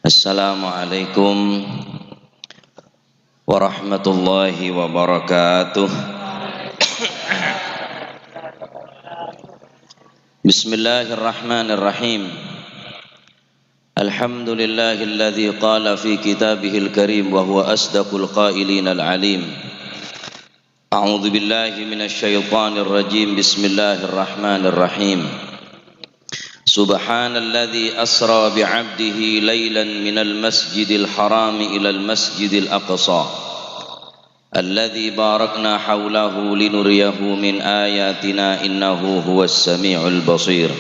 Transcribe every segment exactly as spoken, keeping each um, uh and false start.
Assalamualaikum warahmatullahi wabarakatuh. Bismillahirrahmanirrahim. Alhamdulillahilladzi qala fi kitabihil karim wa huwa asdaqul qailin al-alim. A'udzu billahi minasy syaithanir rajim. Bismillahirrahmanirrahim. Subhanalladzi asra bi'abdihi lailan minal masjidil harami ilal masjidil aqsa. Alladzi barakna haulahu linuriyahu min ayatina innahu huwas sami'ul basir.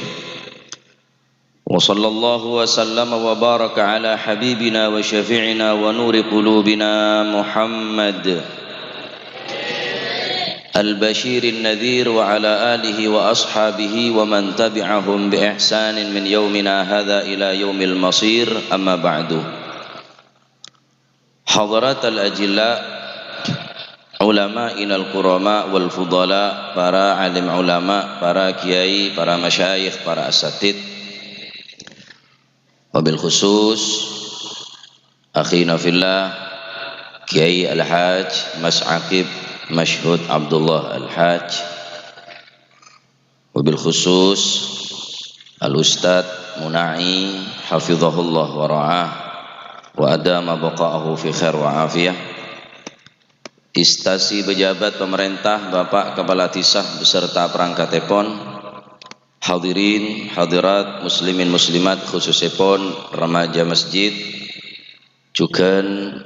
Wa sallallahu wa sallama wa baraka ala habibina wa syafi'ina wa nuri qulubina Muhammad al-basyirin nadhir wa ala alihi wa ashabihi wa man tabi'ahum bi ihsanin min yaumina hadza ila yaumil masir, amma ba'du. Hadratal ajilla, ulama'inal kurama wal fudala, para alim ulama, para kiai, para masyayikh, para asatid. Wabil khusus, akhina fillah, Kiai Al-Hajj Mas Aqib Masyhud Abdullah Al-Hajj. Wabil khusus, Al-Ustadz Muna'i, hafizahullah wa ra'ah, wa adama baqa'ahu fi khair wa afiyah. Instansi pejabat pemerintah, Bapak Kepala Desa beserta perangkatèpon, hadirin, hadirat, muslimin, muslimat, khususèpon remaja masjid, jhughân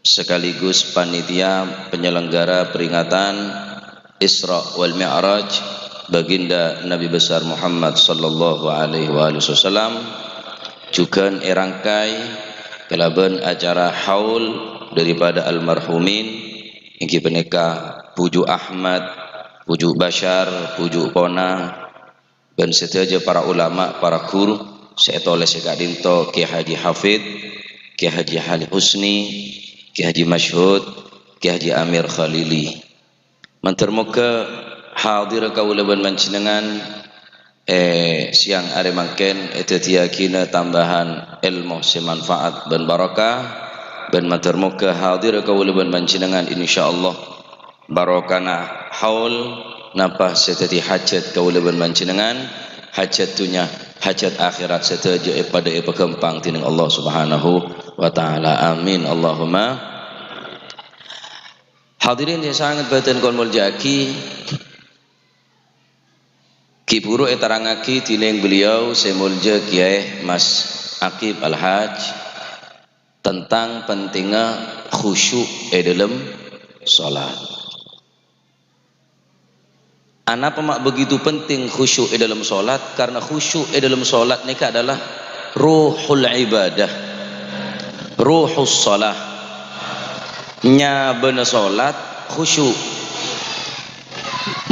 sekaligus panitia penyelenggara peringatan Isra wal Mi'raj Baginda Nabi Besar Muhammad sallallahu alaihi wa alihi wasallam, jhughân èrangkai kalabân acara haul daripada almarhumin, èngghi panèka Puju Ahmad, Puju Basyar, Puju Pona, bân sadhâjâ para ulama, para ghuru sè ètolès è ka'dinto, Kiai Haji Hafid, Kiai Haji Halil Husni, Kiai Haji Masyhud, Kiai Haji Amir Khalili. Mandhâr moghâ hadir kaulâ bân panjhennengngan è sèyang arè mangkèn èdhâddhiyâghinâ tambahan èlmo sè manfaat bân barokah, bân mandhâr moghâ hadir kaulâ bân panjhennengngan, insyaallah, barokana haul napa sè dhâddhi hajat kaulâ bân panjhennengngan, hajat dhunnya, hajat akhèrat sadhâjâ èpadâ èpaghâmpang dhinèng Allah Subhanahu wa Ta'ala. Amin, Allahumma. Hadirin sè sanget bhâdhân kaulâ molja'aghi, ghi' bhuru èterrangaghi dhinèng beliau sè molja Kiai Mas Aqib Al-Hajj tentang pentingnga khusyuk è dâlem shalat. Anapa ma' begitu penting khusyuk è dâlem shalat? Karena khusyuk è dâlem shalat nèka adalah ruhul ibadah, ruhus shalah. Nyabâna shalat khusyuk.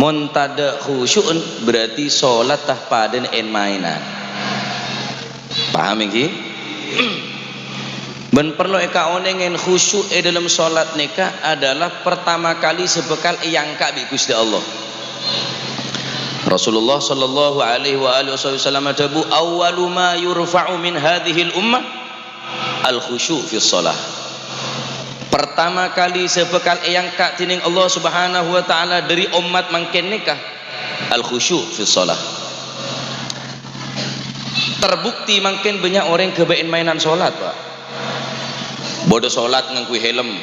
Mon tadâ' khusyu'en, berarti shalat ta' padâna en-maenan. Paham èngghi? Bân parlo èkaonèngè khusyuk è dâlem shalat nèka adalah pertama kali sè bhâkal èangka' bi' Ghustè Allah. Rasulullah sallallahu alaihi wa alihi wasallam adhâbu, "Awwalu ma yurfa'u min hadzihil ummah al-khusyu' fis shalah." Pertama kali sè bhâkal èangka' dhinèng Allah Subhanahu wa Ta'ala dâri ommat mangkèn nèka, al-khusyu' fis shalah. Terbukti mangkèn bânnya' orèng ghâbây en-maenan shalat, Pak. Bâdâ shalat ngangghuy helm.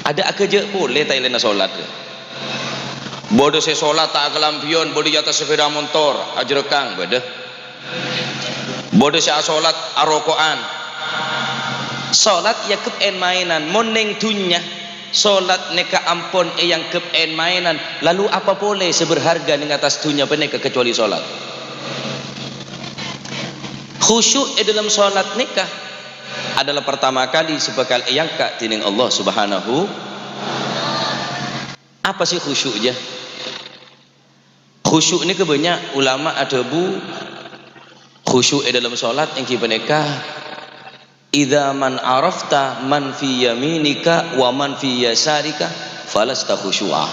Adâ' aghâjâ' polè taèlèna shalat. Bâdâ sè shalat ta' akalambhiyân, bâdâ è attas sepeda motor, ajhârâkang, bâdâ. Bâdâ sè ashalat aroko'an. Shalat èangghep en-maenan. Mon neng dhunnya, shalat nèka ampon èangghep en-maenan. Lalu apa polè sè berharga neng attas dhunnya panèka kecuali shalat? Khusyuk è dâlem shalat nèka adalah pertama kali sè bhâkal èangka' dhinèng Allah Subhanahu. Apa sè khusyuk, jâ? Khusyuk nèka bânnya' ulama adhâbu, khusyuk è dâlem shalat èngghi panèka, "Idza man arafta man fi yaminika wa man fi yasarika falasta khusyu'a."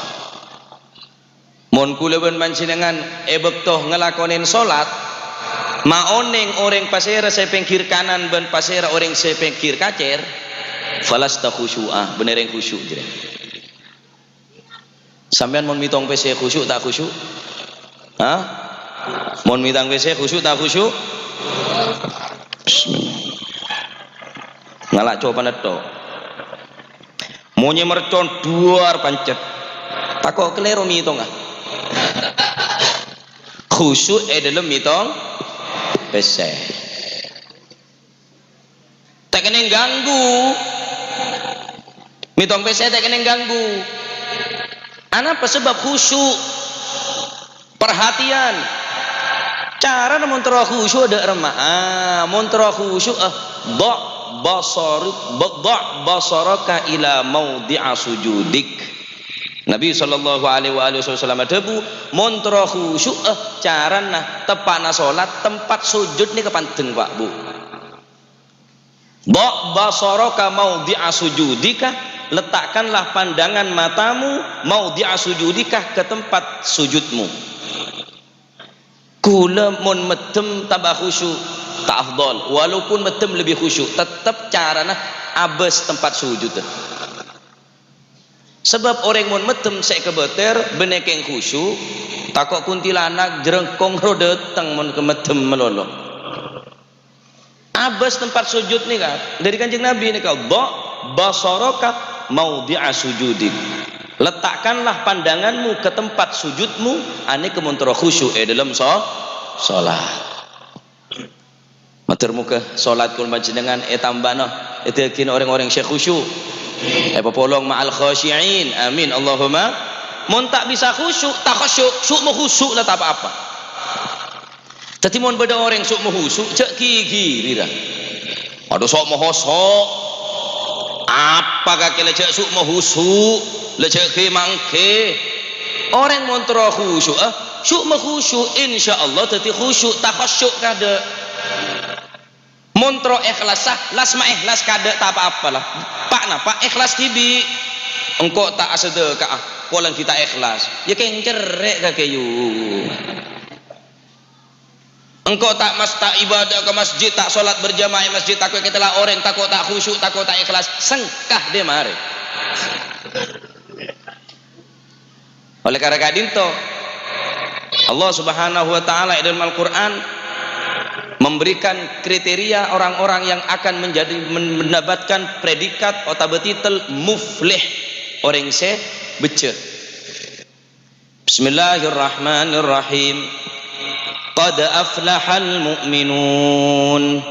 Mon kaulâ bân panjhennengngan è bâkto ngalakonè shalat, Ma' onèng orèng pasèra sè pèngghir kanan bân pasèra orèng sè pèngghir kacèr, falasta khusyu'a, bânnè rèng khusyuk jârèya. Sampèyan mon mètong pèssè khusyuk ta' khusyuk? Hah? Mon mètong pèssè khusyuk ta' khusyuk? Bismillah. Ngala' copana tho. Monyè mercon dhuwâr pancet. Tako' kalèro mètongnga. Khusyuk è dhâlem mètong pèssè. Ta' kènè ganggu. Mètong pèssè ta' kènè ganggu. Anapa? Sabâb khusyuk. Perhatian. Carana mon terro khusyuk dâ' remma. Ah, mon terro khusyuk, ah, dha' basar-, dha' basaraka ila maudhi'a sujudik. Nabi sallallahu alaihi wa alihi wasallam adhâbu, "Mon terro khusyuk, ah, carana teppa'na solat, tempat sujud nèka pandeng, Pak, Bu." "Dha' basaraka maudhi'a sujudika," letakkanlah pandangan matamu, "maudhi'a sujudika," ke tempat sujudmu. Kaulâ mon mèddhâm tamba khusyuk, ta' afdhal. Walaupun mèddhâm lebbi khusyuk, tettep carana abâs tempat sujudda. Sabâb orèng mon mèddhâm sè èkabâtèr bânnè kèng khusyuk, tako' kuntilanak jrângkong ro dâteng mon mèddhâm malolo. Abâs tempat sujud nèka, dâri Kanjeng Nabi nèka, "Dha' basaraka maudhi'a sujudik." Letakkanlah pandanganmu ke tempat sujudmu, anèka mon terro khusyuk è dhâlem so-, solat. Mator moghâ solat kaulâ panjhennengngan ètambâna, èdhâghi'na orèng-orèng sè khusyuk. Èpapolong ma'al khasyi'in. Amin. Allahumma. Mon ta' bisa khusyuk, takhasyuk. Su' makhusyuk la ta' pa-apa. Dhâddhi mon bâdâ orèng su' makhusyuk, jhâ' ghighiri, ra. Adhu, su' makhusyuk. Apa kakè la jhâ' su' makhusyuk, la jhâ' ghi-mangghi. Orèng mon terro khusyuk, ah, su' makhusyuk, insyaallah dhâddhi khusyuk, takhasyuk kadâ'. Mon terro ikhlas, ah, las ma' ikhlas kadâ' ta' pa-apa la. Pa' napa ikhlas dhibi'. Engko' ta' asadhâka'a, polana ghi' ta' ikhlas. Yâ kèng cerrè' kakè, yu. Engko' ta' mas-, ta' ibadah ka masjid, ta' solat berjamaah è masjid, tako' èkatella orèng, tako' ta' khusyuk, tako' ta' ikhlas, sengka dâ' marè. Oleh karena ka'dinto, Allah Subhanahu wa Ta'ala è dhâlem Al-Qur'an memberikan kriteria orang-orang yang akan menjadi, men-, mendapatkan predikat otabâ titel muflih, orèng sè beccè. Bismillahirrahmanirrahim. Qad aflahal mu'minun,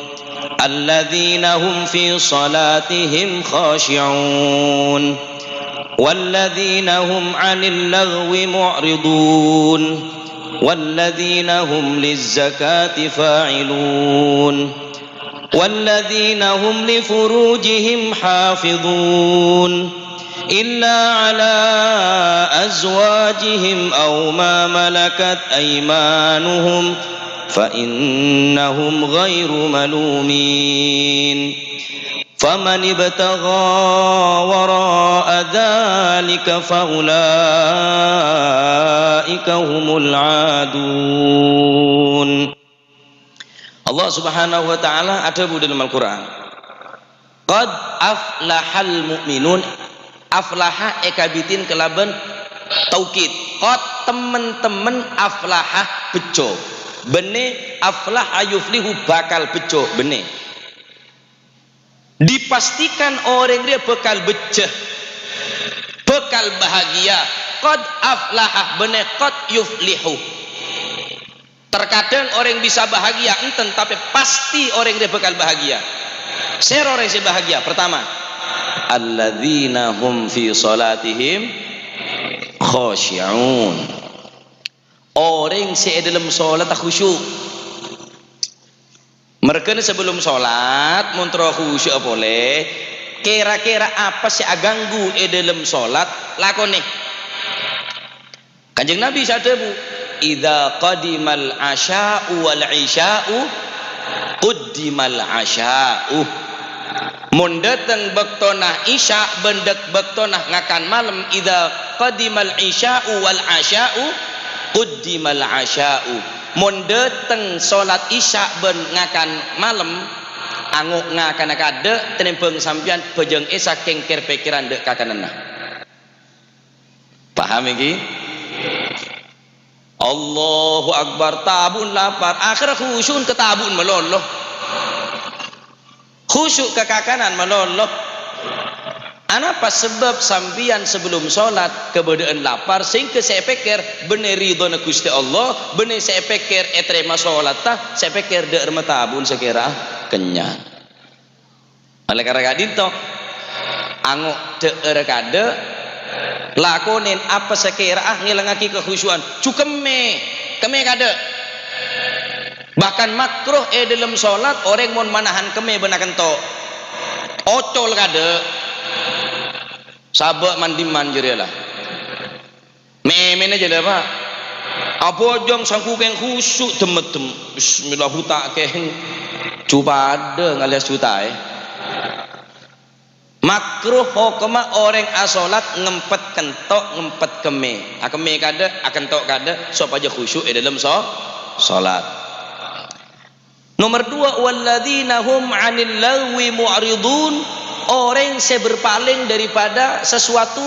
alladzina hum fi salatihim khashi'un, walladzina hum 'anil laghwi mu'ridun, walladzina hum lizzakati fa'ilun. والذين هم لفروجهم حافظون إلا على أزواجهم أو ما ملكت أيمانهم فإنهم غير ملومين. فمن ابتغى وراء ذلك فأولئك هم العادون. Allah Subhanahu wa Ta'ala adhâbu dhâlem Al-Qur'an, "Qad aflahal mu'minun." Aflaha èkabidhin kalabân taukid. Qad, temmen-temmen, aflaha, beccè. Bânnè, aflaha yuflihu, bhâkal beccè. Bânnè. Dipastikan orèng rèya bhâkal beccè, bhâkal bahagia. Qad aflaha, bânnè qad yuflihu. Terkadang orèng bisa bahagia, enten, tapè pastè orèng rèya bhâkal bahagia. Sèra orèng sè bahagia? Pertama, alladzina hum fi shalatihim khashi'un. Orèng sè è dhâlem shalat khusyuk. Marghâna sabellunna shalat, mon terro khusyu'â polè, kèra-kèra apa sè aghânggu è dhâlem shalat, lakonè. Kanjeng Nabi sè adhâbu, "Idza qadimal asya'u wal isya'u, quddimal asya'u." Mon dâteng bâktona isya bân dât-, bâktona ngakan malem, "Idza qadimal isya'u wal asya'u, quddimal asya'u." Mon dâteng solat Isya bân ngakan malem, ango' ngakana kaadâ' tanembhâng sampèyan bhâjâng Isya kèng kèr-pèkkèran dâ' kakananna. Paham ènggi? Allahu Akbar, tabu'en lapar, akhèrra khusyu'en katabu'en malolo. Khusyuk ka kakanan malolo. Anapa sebab sampèyan sabellum solat kabâdâ'ân lapar, sehingga sè èpèkkèr bânnè ridhona Ghustè Allah, bânnè sè èpèkkèr ètarèma solatta, sè èpèkkèr dâ'remma tabu'en sakèra kennyang. Oleh karena ka'dinto, ango' dâ'ârra kaadâ', lakonè apa sakèra'a ngèlangngaghi kakhusyu'an, jhu kemmè, kemmè kaadâ'. Bahkan makruh è dâlem solat orèng mon manahan kemmè bân akento'. Ocol kaadâ'. Sabâ' man-dimman jârèya la. Mè'-mè'na jâ la, Pa'. Abhâjâng sangghu kèng khusyuk dem-meddem. Bismillah, buta' kèng. Jhu padâ alias jhu taè. Makruh hokomma orèng asolat ngempet kento', ngempet kemmè. Akemmè kaadâ', akento' kaadâ', sopajâ khusyuk è dâlem so-, solat. Nomor dua, "Walladzina hum 'anil laghwi mu'ridun," orèng sè berpaling daripada sesuatu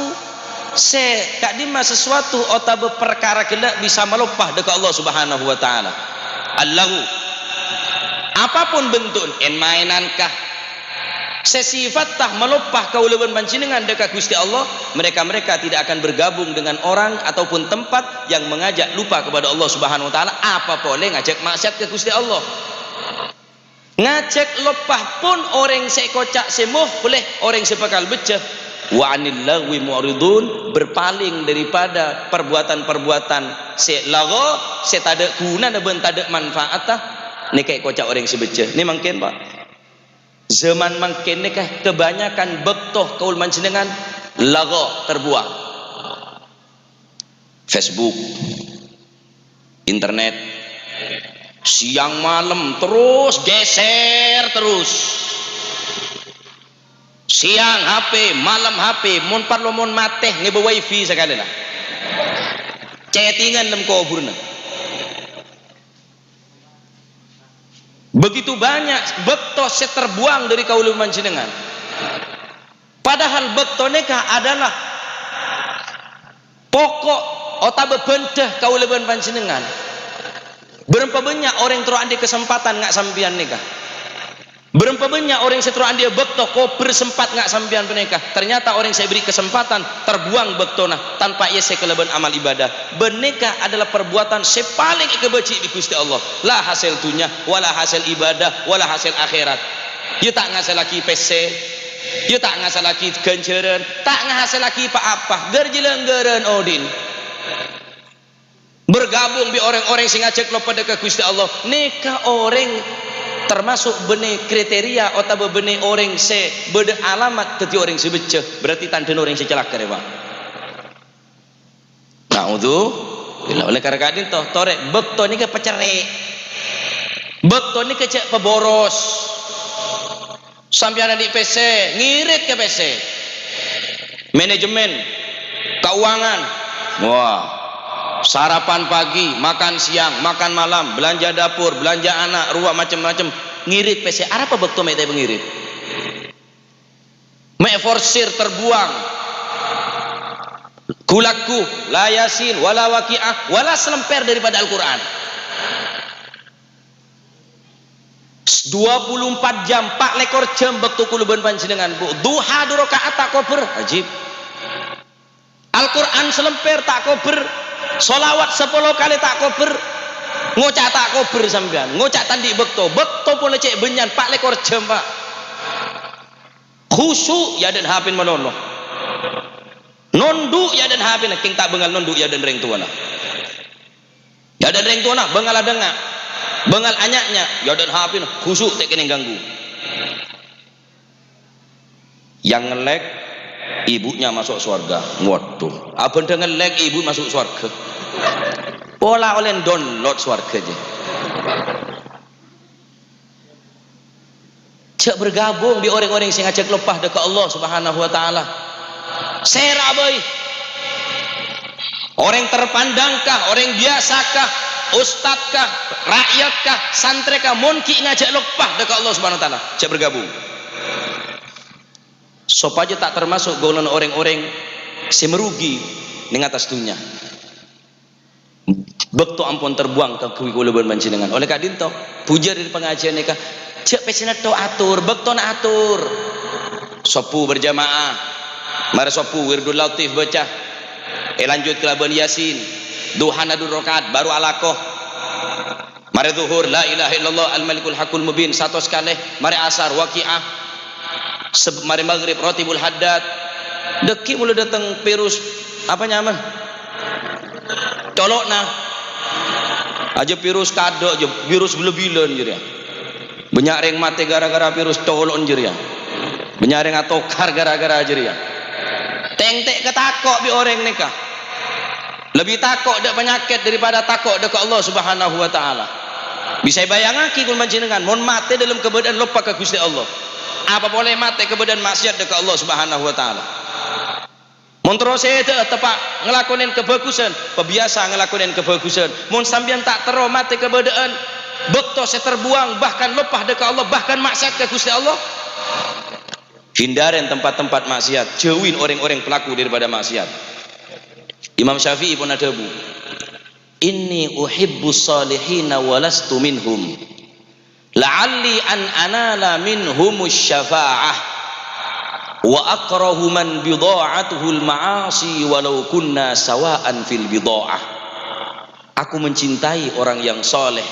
sè ka'dimma sesuatu otabâ parkara ghellâ' bisa maloppa dâ' ka Allah Subhanahu wa Ta'ala. Al-laghwu. Apapun bentukna, en-maènan kah, sè sifatta maloppa kaulâ bân panjhennengngan dâ' ka Ghustè Allah, mereka-mereka tidak akan bergabung dengan orang ataupun tempat yang mengajak lupa kepada Allah Subhanahu wa Ta'ala, apa polè ngajhâk ma'siyat ka Ghustè Allah. Ngajhâk loppa pon orèng sè èkoca' sè mo-, polè orèng sè bhâkal beccè. "Wa 'anil laghwi mu'ridun," berpaling daripada perbuatan-perbuatan sè lagho, sè tadâ' ghunana bân tadâ' manfaatta, nèka èkoca' orèng sè beccè. Nè mangkèn, Pa'. Zaman mangkèn nèka kebanyakan bâkto kaulâ panjhennengngan lagho terbuang. Facebook, internet, siang malem terus geser terus. Siang H P, malem H P, mon parlo mon matè ngèbâ wifi sakalè la. Chattingan lem koburna. Begitu banyak bâkto sè terbuang dâri kaulâ panjhennengngan. Padahal bâkto nèka adalah poko' otabâ bhândhâ kaulâ bân panjhennengngan. Bârâmpa bânnya' orèng terro andi' kasempadhân nga' sampèyan nèka? Bârâmpa bânnya' orèng sè terro andi' bâkto kobhâr sempat nga' sampèyan panèka? Ternyata orèng sè èberri' kasempadhân terbuang bâktona tanpa èèssè kalabân amal ibadah. Bân nèka adalah perbuatan sè palèng èkabâji' bi' Ghustè Allah. La hasèl dhunnya, wala hasèl ibadah, wala hasèl akhèrat. Iyâ ta' ngasèllaghi pèssè, iyâ ta' ngasèllaghi ghânjhârân, ta' ngasèllaghi pa-apa, ghâr jhâlângghârân odi'na. Bergabung bi' orèng-orèng sè ngajhâk loppa dâ' ka Ghustè Allah. Nèka orèng termasuk bânnè kriteria otabâ bânnè orèng sè bâdâ alamat dhâddhi orèng sè beccè, berarti tandhâna orèng sè calaka rèya, Pa'. Na'udzubillah. Oleh karena ka'dinto, torè, bâkto nèka pacerrè'. Bâkto nèka jhâ' paboros. Sampèyan andi' pèssè, ngirit ka pèssè. Manajemen, keuangan. Wah. Sarapan pagi, makan siang, makan malam, belanja dapur, belanja anak, rowa macem-macem. Ngirit pèssè. Arapa bâkto mè' ta' èpangirit? Mè' forsir terbuang. Ghu-lagghu, la Yasin, wala Waqiah, wala salemper daripada Al-Qur'an. Dua puluh empat jam, pa' lèkor jam bâkto kaulâ bân panjhennengngan, Bu. Duha du raka'at ta' kobhâr, ajib. Al-Qur'an salemper ta' kobhâr, sholawat sapolo kalè ta' kobhâr, ngoca' ta' kobhâr sampèyan, ngoca' ta' andi' bâkto, bâkto polè cè' bânnya'an, pa' lèkor jam, Pa'. Khusyuk, ya, dâ' H P-na malolo. Nondhu', ya, dâ' H P-na, kèng ta' bângal nondhu', ya, dâ' rèng towana. Ya, dâ' rèng towana, bângal adhângnga', bângal anya'nya, ya, dâ' H P-na, khusyuk ta' kènè' ganggu. Yang nge-like, ibunya masuk surga. Waduh, abâ' dâ' nge-like ibu masuk surga. Pola ollè download surga jâ. Jhâ' bergabung bi' orèng-orèng sè ngajhâk loppa dâ' ka Allah Subhanahu wa Ta'ala. Sèra bhâi. Orèng terpandangkah, orèng biyasakah, ustad kah, rakyat kah, santrè kah, mon ghi' ngajhâk loppa dâ' ka Allah Subhanahu wa Ta'ala, jhâ' bergabung. Sopajâ ta' termasuk golongan orèng-orèng sè marugi neng attas dhunnya. Bâkto ampon terbuang kaangghuy kaulâ bân panjhennengngan. Oleh ka'dinto, bujâr dâri pangajiân nèka, jhâ' pèssèna tho ator, bâktona ator. Sobbhu berjamaah, marè sobbhu wirdul latif bâca, èlanjut kalabân Yasin, duhana du rakaat, bhuru alako. Marè Zuhur, la ilaha illallah al-malikul haqqul mubin, satos kalè. Marè Asar, Waqi'ah. Seb-, marè Maghrib, Ratibul Haddad. Dâgghi' molo dâteng virus, apa nyamana? Colo'na. Ajâ virus kadâ', ajâ virus bila-bilan jârèya. Bânnya' rèng matè gara-gara virus colo'na jârèya. Bânnya' rèng atokar gara-gara jârèya. Tèngtè' katako' bi' orèng nèka. Lebbi tako' dâ' panyakèt daripada tako' dâ' ka Allah Subhanahu wa Ta'ala. Bisa èbâjângaghi, ghun panjhennengngan, mon matè dâlem kabâdâ'ân loppa ka Ghustè Allah. Apa polè matè kabâdâ'ân ma'siyat dâ' ka Allah Subhanahu wa Ta'ala. Mon terro sèdhâ'â teppa' ngalakonè kabhâghusân, pabiyasa ngalakonè kabhâghusân. Mon sampèyan ta' terro matè kabâdâ'ân bâkto sè terbuang, bahkan loppa dâ' ka Allah, bahkan ma'siyat ka Ghustè Allah, hindari tempat-tempat maksiat, jauhin orèng-orèng pelaku daripada maksiat. Imam Syafi'i pon adhâbu, "Inni uhibbus shalihina wa lastu minhum. La'alli an anala minhumus syafa'ah. Wa akrahu man bidha'atuhul ma'asi walau kunna sawa'an fil bidha'ah." Aku mencintai orang yang saleh,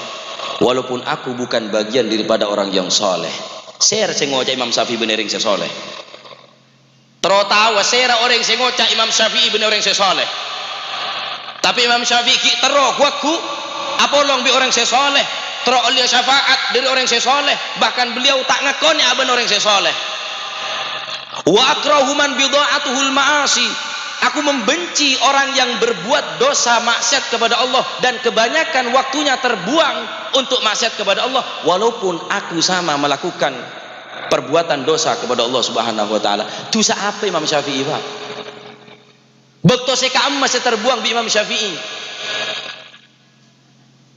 walaupun aku bukan bagian daripada orang yang saleh. Sèra sè ngoca' Imam Syafi'i bânnè orèng sè saleh. Terro tao sèra orèng sè ngoca' Imam Syafi'i bânnè orèng sè saleh. Tapè Imam Syafi'i ghi' terro ghu-lagghu apolong bi' orèng sè saleh, terro ollè syafaat dâri orèng sè saleh, bahkan beliau ta' ngakonè abâ'na orèng sè saleh. "Wa akrahu man bidha'atuhul ma'asi." Aku membenci orang yang berbuat dosa maksiat kepada Allah dan kebanyakan waktunya terbuang untuk maksiat kepada Allah, walaupun aku sama melakukan perbuatan dosa kepada Allah Subhanahu wa Ta'ala. Dusa apa Imam Syafi'i, Pak? Bâkto sè ka'imma sè terbuang bi' Imam Syafi'i.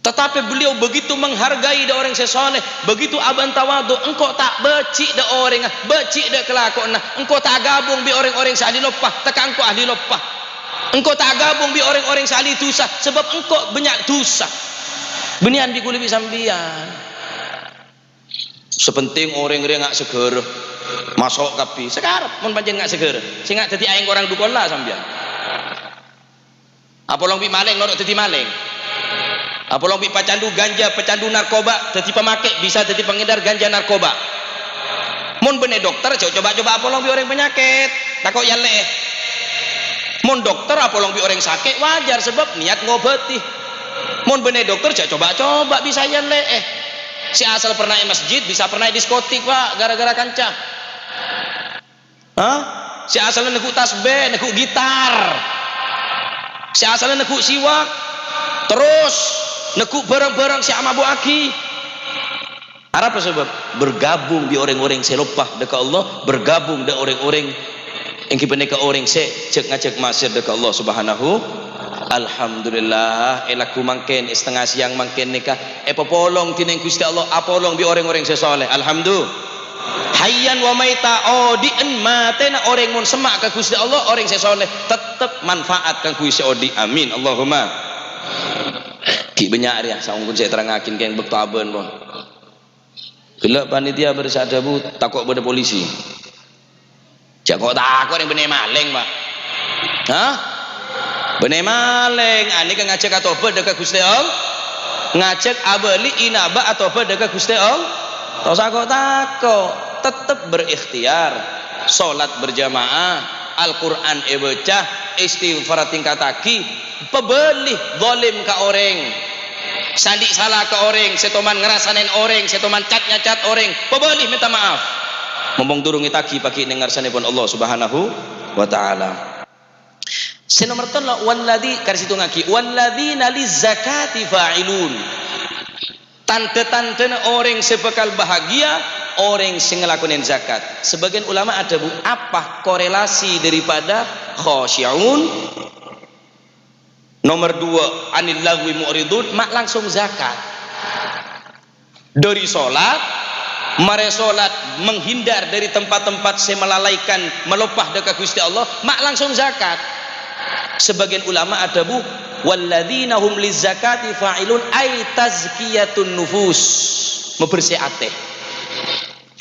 Tetapi beliau begitu menghargai dâ' orèng sè saleh, begitu abâ'na tawadhu, engko' ta' bâji' dâ' orèngnga, bâji' dâ' kalakowanna, engko' ta' agabung bi' orèng-orèng sè ahli loppa, tèka engko' ahli loppa. Engko' ta' agabung bi' orèng-orèng sè ahli dusa, sabâb engko' bânnya' dusa. Bânnèyan bi' kulâ bi' sampèyan. Sè pentèng orèng rèya nga' saghârâ, maso' kabbhi. Sakarep mon pancèn nga' saghârâ. Sè nga' dhâddhi aèng korang du kolla sampèyan. Apolong bi' malèng, noro' dhâddhi malèng. Apolong bi' pacandu ganja, pacandu narkoba, dhâddhi pamakè, bisa dhâddhi pangèdar ganja narkoba. Mon bânnè dokter, jhâ' coba-coba apolong bi' orèng panyakèt, tako' èallè'è. Mon dokter apolong bi' orèng sakè', wajar, sabâb niat ngobâdhi. Mon bânnè dokter, jhâ' coba-coba bisa èallè'è. Sè asal pernah è masjid, bisa pernah è diskotik, Pak, gara-gara kanca. Hah? Sè asalla neggu' tasbih, neggu' gitar. Sè asalla neggu' siwak. Terros neggu' bhârâng-bhârâng sè amabu'aghi. Arapa sabâb? Bergabung bi' orèng-orèng sè loppa dâ' ka Allah, bergabung dâ' orèng-orèng èngghi panèka orèng sè jhâk-ngajhâk maksiat dâ' ka Allah Subhanahu. Alhamdulillah, è lagghu mangkèn, è satengnga sèyang mangkèn nèka, èpapolong dhinèng Ghustè Allah, apolong bi' orèng-orèng sè saleh. Alhamdu-, Hayyan wa maita, odi'en matèna orèng mon semma' ka Ghustè Allah, orèng sè saleh, tettep manfaat kaangghuy sè odi'. Amin. Allahumma. Ghi' bânnya' rèya saongghuna sè èterrangngaghi kèng bâkto abâ'na, pon. Ghellâ' panitia bârâs adhâbu tako' bâdâ polisi. Jhâ' ko'-tako' rèng bânnè malèng, Pak. Hah? Bânnè malèng, anèka ngajhâk atobât dâ' ka Ghustè Allah. Ngajhâk abâli inaba atobât dâ' ka Ghustè Allah. Ta' osa ko'-tako', tettep berikhtiar. Sholat berjamaah, Al-Qur'an èbâca, istighfar tingkattaghi, pabâli zalim ka orèng. Sè andi' sala ka orèng, sè toman ngarasanè orèng, sè toman cat-nyacat orèng, pabâli mènta maaf. Mompong durung ètaghi paghi' neng ngarsanèpon Allah Subhanahu wa Ta'ala. Sè nomer tello', walladzi, karè sèttongngaghi, "Walladzina lizzakati fa'ilun." Tandhâ-tandhâna orèng sè bhâkal bahagia, orèng sè ngalakonè zakat. Sebagian ulama adhâbu, apa korelasi daripada khasyi'un Nomor dua, anil lagwi mu'ridun, ma' langsung zakat. Dhâri sholat, marè sholat menghindar dari tempat-tempat sè melalaikan, maloppa dâ' ka Ghustè Allah, ma' langsung zakat. Sebagian ulama adhâbu, "Walladzina hum lizzakati fa'ilun," ay tazkiyatun nufus. Mabersè atè.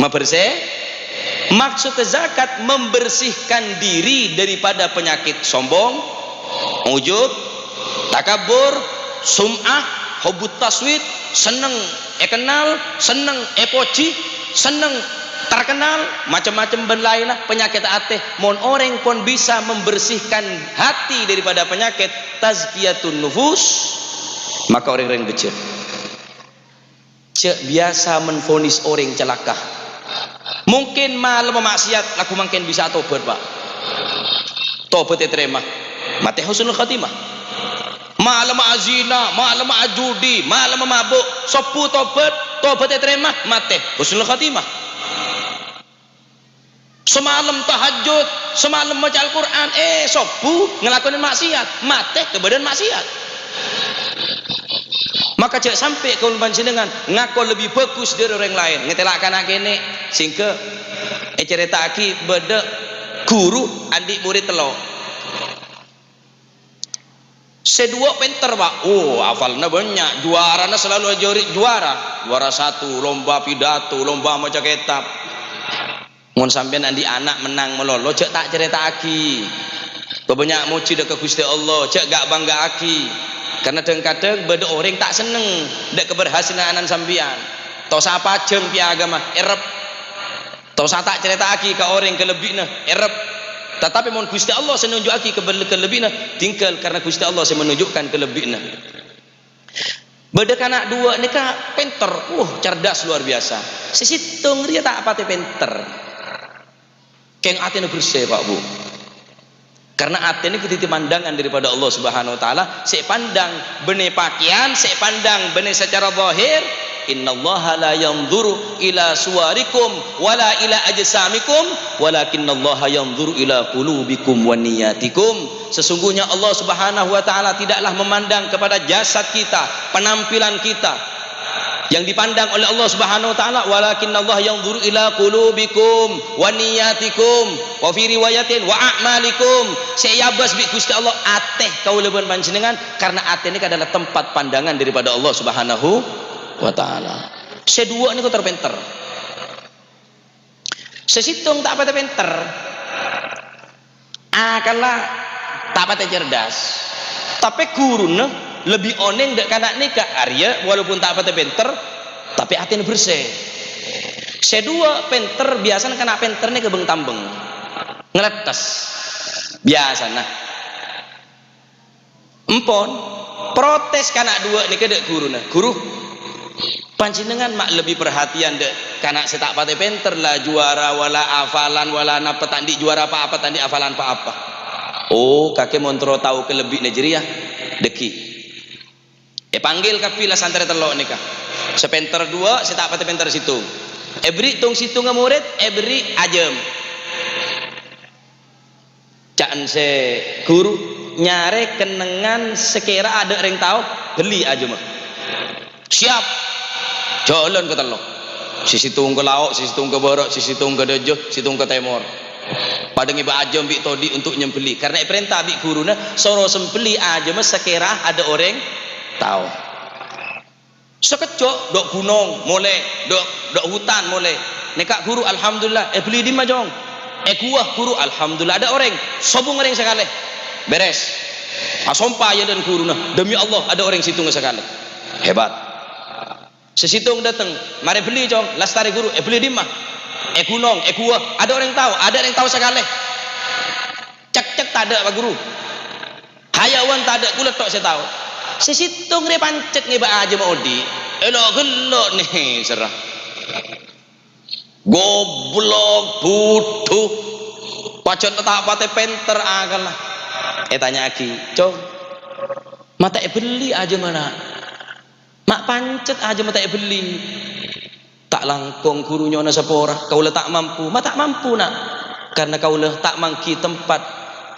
Mabersè. Maksud zakat membersihkan diri daripada penyakit sombong, ujub, takabur, sum'ah, hubbut taswit, senneng èkennal, senneng èpojhi, senneng terkenal, macem-macem bân laènna, penyakit atè. Mon orèng pon bisa membersihkan hati daripada penyakit tazkiyatun nufus, maka orèng-orèng beccè'. Jhâ' biyasa menvonis orèng calaka. Mungkin malemma maksiat, lagghu mangkèn bisa tobat, Pak. Tobat ètarèma. Matè husnul khatimah. Malemma azina, malemma ajudi, malemma mabuk, sobbhu tobat, tobat ètarèma, matè husnul khatimah. Samalem tahajjud, samalem maca Al-Qur'an, eh, sobbhu ngalakonè maksiat, matè kabâdâ'ân maksiat. Maka jhâ' sampè' kaulâ panjhennengngan ngako lebbi bhâghus dâri orèng laèn. Ngètèla' kana' kènè', sèngghâ ècarèta'aghi bâdâ ghuru andi' morèd tello'. Sè duwâ' pènter, Pak. Oh, hafalna bânnya'. Juarana selalu ajâri juara. Juara satu, lomba pidato, lomba maca kètab. Mon sampèyan andi' ana' mennang malolo, jhâ' ta' carèta'aghi. Bâbânnya' mojhi dâ' ka Ghustè Allah, jhâ' gha'-bângga'aghi. Karna dhâng-kadhâng bâdâ orèng ta' senneng dâ' kaberhasilaanan sampèyan. Tosa pajhâng piagama, èrep. Tosa ta' carèta'aghi ka orèng kalebbi'na, èrep. Tatapè mon Ghustè Allah sè nonjhu'aghi kabel-, kalebbi'na, tinggal karna Ghustè Allah sè menunjukkan kalebbi'na. Bâdâ kana' duwâ' nèka pènter, wuh, cerdas luar biasa. Sè sèttong rèya ta' patè pènter. Kèng atèna bersè, Pak, Bu. Karna atè nèka dhâddhi pandangan daripada Allah Subhanahu wa Ta'ala, sè èpandang bânnè pakèyan, sè èpandang bânnè sacara zahir. "Innallaha la yanzuru ila suwarikum wala ila ajsamikum, walakinnallaha yanzuru ila qulubikum wa niyatikum." Sesungguhnya Allah Subhanahu wa Ta'ala tidaklah memandang kepada jasad kita, penampilan kita, yang dipandang oleh Allah Subhanahu wa Ta'ala, "Walakinnallaha yanzuru ila qulubikum wa niyatikum, wa fi riwayatin wa a'malikum." Sè èabâs bi' Ghustè Allah atè kaulâ bân panjhennengngan, karna atè nèka adalah tempat pandangan daripada Allah Subhanahu wa Ta'ala. Sè duwâ' nèko terpènter. Sè sèttong ta' patè pènter, akalla ta' patè cerdas, tapè ghuruna lebbi onèng dâ' kana' nèka, arèya walaupun ta' patè pènter, tapè atèna bersè. Sè duwâ' pènter, biyasana kana' pènter nèka bâng-tambâng, ngaletthes, biyasana. Empon, protes kana' duwâ' nèka dâ' ghuruna, "Ghuru, panjhennengngan ma' lebbi parhatèyan dâ' kana' sè ta' patè pènter, la juwara, wala afalan, wala napa, ta' andi' juwara pa-apa, ta' andi' afalan pa-apa." "Oh, kakè mon terro tao kalebbi'na jârèya, dâggi'." Èpanggil kabbhi la santrè tello' nèka. Sè pènter duwâ', sè ta' patè pènter sèttong. Èberri' tong-sèttongnga morèd, èberri' ajâm. Ca'na sè ghuru, "Nyarè kennengngan sè kèra adâ' rèng tao, belliyâ ajâmma." "Siap." Jhâlân katello'. Sè sèttong ka lao', sè sèttong ka bârâ', sè sèttong ka dâjâ, sèttong ka tèmor. Padâ ngèbâ ajâm bi' todi' untuk nyembelli. Karna èparènta bi' ghuruna, soro sembelli ajâmma sè kèra adâ' orèng tao. Sakejjhâ', dâ' ghunong molè, dâ', dâ' hutan molè. "Nèka ghuru, alhamdulillah, èbelli dimma, Cong?" "È ghuwâ, Ghuru, alhamdulillah, adâ' orèng, sobung orèng sakalè." Bèrès. Asompa yâ dâ' ghuruna, "Demi Allah, adâ' orèng sèttongnga sakalè." Hebat. Sè sèttong dâteng, "Marè belliyâ, Cong." "Lastarè, Ghuru." "Èbelli dimma?" "È ghunong, è ghuwâ, adâ' orèng tao?" "Adâ' orèng tao sakalè." "Cekcek tadâ', Pa' Ghuru." "Hayawan tadâ', kaulâ tho' sè tao." Sè sèttong rè pancet ngèbâ ajâmma odi'. Èlo'-ghello' nèserra. Goblok, budhu. Pajhât ta' patè pènter akalla. Ètanya'aghi, "Cong, ma' ta' èbelli ajâmma, Na'? Ma' pancet ajâmma ta' èbelli?" "Ta' langkong, Ghuru, nyo'ona sapora. Kaulâ ta' mampu." "Ma' ta' mampu, Na'? Karna kaulâ ta' mangghi tempat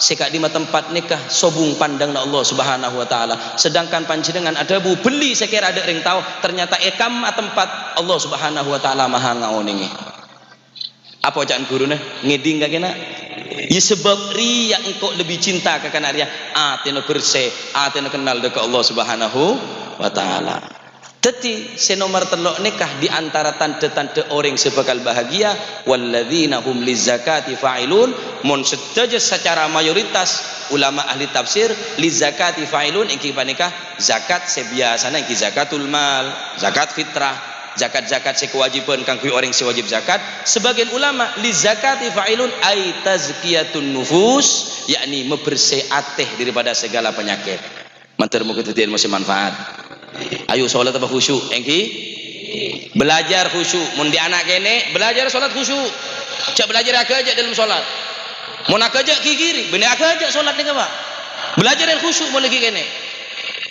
sè ka'dimma tempat nèka sobung pandhângnga Allah Subhanahu wa Ta'ala. Sedangkan panjhennengngan adhâbu, "Bellè sakèra adâ' rèng tao," ternyata è ka'dimma tempat Allah Subhanahu wa Ta'ala maha ngaonèngè. Apa oca'na ghuruna? Ngèdhing ka kèna'. Ya, sabâb rèya engko' lebbi cinta ka kana' rèya. Atèna bersè, atèna kennal dâ' ka Allah Subhanahu wa Ta'ala. Dhâddhi, sè nomer tello' nèka di antara tandhâ-tandhâ orèng sè bhâkal bahagia, "Walladzina hum lizzakati fa'ilun," mon sadhâjâ sacara mayoritas ulama ahli tafsir, "lizzakati fa'ilun" èngghi panèka zakat sè biyasana èngghi zakatul mal, zakat fitrah, zakat-zakat sè kawâjibhân kaangghuy orèng sè wâjib zakat. Sebagian ulama, "lizzakati fa'ilun" ay tazkiyatun nufus, yakni mabersè atè daripada segala penyakit. Mandhâr moghâ dhâddhiyân sè manfaat. Ayo, sholat apa khusyuk, èngghi? Belajar khusyuk. Mon dhi' ana' kènè', belajar sholat khusyuk. Jhâ' belajar aghâjâ' dâlem sholat. Mon aghâjâ' ghighiri, bânnè aghâjâ' sholat nèka, Pak. Belajar khusyuk mon laghi kènè'.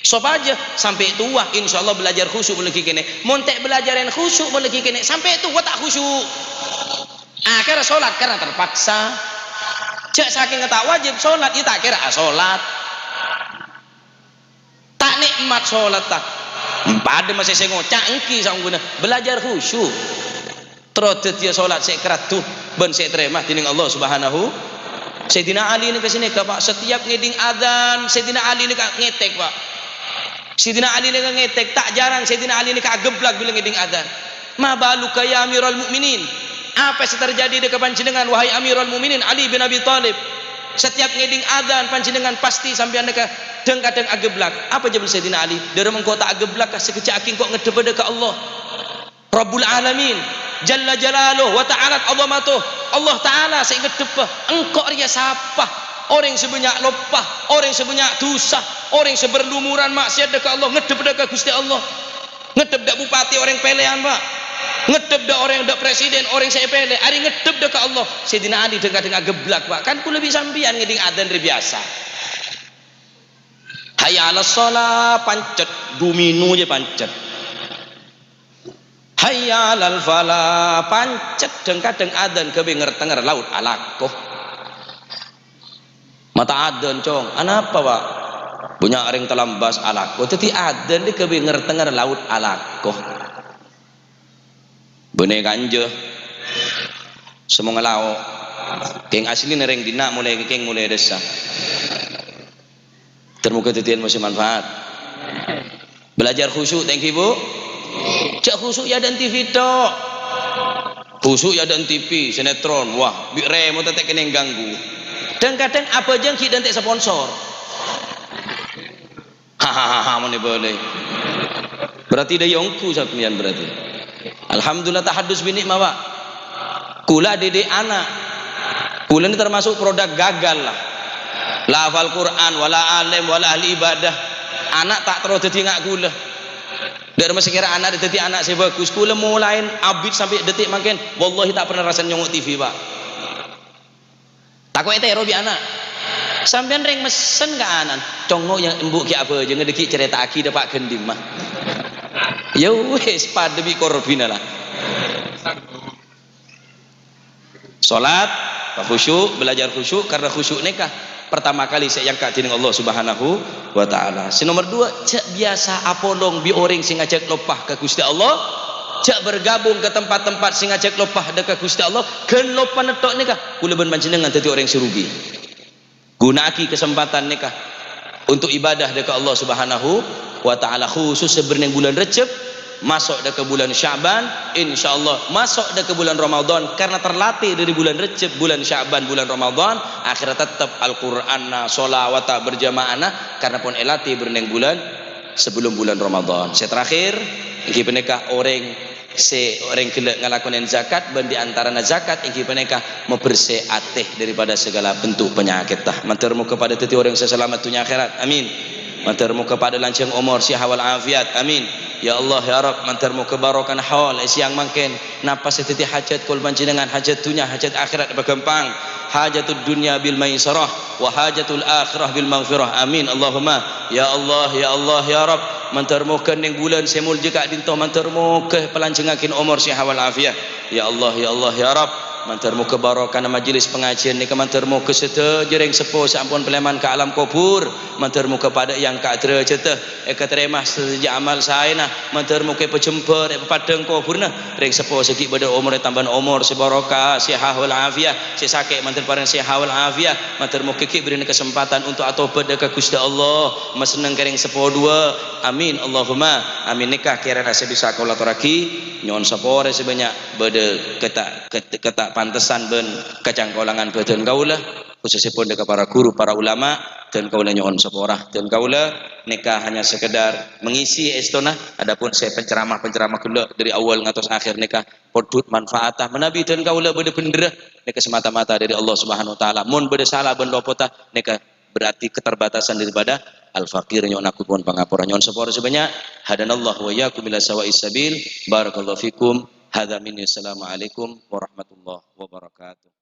Sopajâ sampè' towa, insyaallah belajar khusyuk mon laghi kènè'. Mon ta' belajar khusyuk mon laghi kènè', sampè' towa ta' khusyuk. Akhirnya sholat karena terpaksa. Jhâ' sakèng ta' wajib sholat, ya ta' kèra asolat. Ta' nè'mat sholat, ta'. Padâ masè sè ngoca' èngghi saongghuna. Belajar khusyuk. Terro dhâddhiyâ sholat sè èkaraddu bân sè ètarèma dhinèng Allah Subhanahu. Sayyidina Ali nèka sè nèka, Pak, setiap ngèdhing adzan, Sayyidina Ali nèka ngètèk, Pak. Sayyidina Ali nèka ngètèk, ta' jhârâng Sayyidina Ali nèka ageblak bilâ ngèdhing adzan. "Ma baluka ya Amiral Mukminin? Apa sè terjadi dâ' ka panjhennengngan, wahai Amiral Mukminin Ali bin Abi Thalib? Setiap ngèdhing adzan panjhennengngan pasti sampèyan nèka dhâng-kadhâng ageblak." Apa jâwâbhânna Sayyidina Ali? "Dârâmma engko' ta' ageblak, sakejjhâ' aghi engko' ngadhebbhâ dâ' ka Allah Rabbul Alamin, Jalla Jalaluh wa Ta'ala 'Azamatuh. Allah Ta'ala sè ngadhebbhâ. Engko' rèya sapa? Orèng sè bânnya' loppa, orèng sè bânnya' dhusa, orèng sè berlumuran maksiat dâ' ka Allah, ngadhebbhâ dâ' ka Ghustè Allah." Ngadhebbhâ dâ' bupati orèng pèlèyan, Pak. Ngadhebbhâ dâ' orèng, dâ' presiden, orèng sè èpèlè, arè ngadhebbhâ dâ' ka Allah. Sayyidina Ali dhâng-kadhâng ageblak, Pak. Kan kaulâ bi' sampèyan ngèdhing adzan rè biyasa. Hayya 'alas shalah, pancet, domino jâ pancet. Hayya 'alal falah, pancet, dhâng-kadhâng adzan ghâbây nger-tènger laot alako. Mata adzan, Cong. Anapa, Pak? Bânnya' orèng talambas alako. Dhâddhi adzan rè ghâbây nger-tènger laot alako. Bânnè kanjâ. Sè mongngala lao'. Kèng asli nèrèng dinna' molaè kèng molaè dâssa. Ter moghâ dhâddhiyân sè manfaat. Belajar khusyuk, thank you, Bu. Jhâ' khusyuk è adâ'na T V tok. Khusyuk è adâ'na T V, sinetron, wah, bi' remot ta' kennèng ganggu. Dhâng-kadhâng abhâjâng ghi' dântè' sponsor. Hahaha, mon èbâlâi. Berarti dâ' iyâ ongghu sampèyan berarti. Alhamdulillah, tahaddus bi' ni'mah, Pak. Kaulâ dhâddhi ana'. Kaulâ nèka termasuk produk gagal lah. La hafal Quran, wala alim, wala ahli ibadah. Ana' ta' terro dhâddhi nga' kaulâ. Dâ' remma sakèra ana' dhâddhi ana' sè bhâghus. Kaulâ molaè abit sampè' dhâddhi mangkèn, wallahi ta' pernah arassa nyongngo' T V, Pak. Tako' ètèro bi' ana'. Sampèyan rèng messen ka ana'na, "Congngo' yâ, embu' ghi' abhâjângnga, dâgghi' carèta'aghi dâpa' ghândhimma." Yâ wis, padâ bi' korbhina la. Salat, khusyuk, belajar khusyuk, karena khusyuk nèka pertama kali sè èangka' dhinèng Allah Subhanahu wa Ta'ala. Sè nomer dua, jhâ' biyasa apolong bi' orèng sè ngajhâk loppa ka Ghustè Allah. Jhâ' bergabung ka tempat-tempat sè ngajhâk loppa dâ' ka Ghustè Allah. Ghân loppana tok nèka, kaulâ bân panjhennengngan dhâddhi orèng sè rugi. Ghuna'aghi kasempadhân nèka untuk ibadah dâ' ka Allah Subhanahu wa Ta'ala, khusus sè bârnèng bulân Rejjeb, maso' dâ' ka bulân Sya'ban, insyaallah maso' dâ' ka bulân Ramadan, karena terlatih dâri bulân Rejjeb, bulân Sya'ban, bulân Ramadan, akhirnya tettep Al-Qur'anna, sholawatta berjamaahna, karena pon èlatih bârnèng bulân sabellum bulân Ramadan. Sè terakhir, èngghi panèka orèng sè orèng ghellâ' ngalakonè zakat, bân di antarana zakat èngghi panèka mabersè atè daripada segala bentuk penyakètta. Mandhâr moghâ padâ dhâddhi orèng sè salamet dhunnya akhèrat. Amin. Mandhâr moghâ padâ lanjhâng omor, siha wal afiat. Amin. Ya Allah, ya Rabb, mandhâr moghâ barokana haul è sèyang mangkèn. Napa sè dhâddhi hajat kaulâ panjhennengngan, hajat dhunnya, hajat akhèrat èpaghâmpang. Hajatud dunya bil maisarah, wa hajatul akhirah bil maghfirah. Amin. Allahumma. Ya Allah, ya Allah, ya Rabb, mandhâr moghâ nèng bulân sè molja ka'dinto, mandhâr moghâ palanjhângaghin omor, siha wal afiat. Ya Allah, ya Allah, ya Rabb, Mandhâr moghâ barokana majelis pangajiân nèka, mandhâr moghâ sadhâjâ rèng seppo sè ampon palèman ka alam kobhur, mandhâr moghâ padâ èangka' dârâjhâddhâ, èkatarèma sadhâjâ amal saèna, mandhâr moghâ èpajembhâr, èpapaddhâng kobhurrâ. Rèng seppo sè ghi' bâdâ omorra tambâna omor sè barokah, sihah wal afiyah, sè sakè' mandhâr parèng sihah wal afiyah, mandhâr moghâ ghi' bèrri'na kasempadhân untuk atobât dâ' ka Ghustè Allah, masenneng ka rèng seppo duwâ'. Amin, Allahumma amin. Nèka kèrana sè bisa kaulâ atorraghi, nyo'on saporana sè bânnya', bâdâ kata-, kata-, kata' pantesan bân kacangkolangan bhâdhân kaulâ, khusussèpon dâ' ka para ghuru, para ulama, dân kaulâ nyo'on sapora. Dân kaulâ nèka hanya sekedar mengisi èstona, adapun sè penceramah-penceramah ghellâ' dâri awwal ngantos akhèr nèka pondhut manfaata. Manabi dân kaulâ bâdâ bhendherrâ, nèka semata-mata dâri Allah Subhanahu wa Ta'ala. Mon bâdâ sala bân lopota, nèka berarti keterbatasan daripada al-faqir. Nyo'on agung pon pangapora. Nyo'on sapora sè bânnya'. Hadanallahu wa iyyakum ila sawa'is sabil. Barakallahu fikum. Hadza minni. Assalamualaikum warahmatullahi wabarakatuh.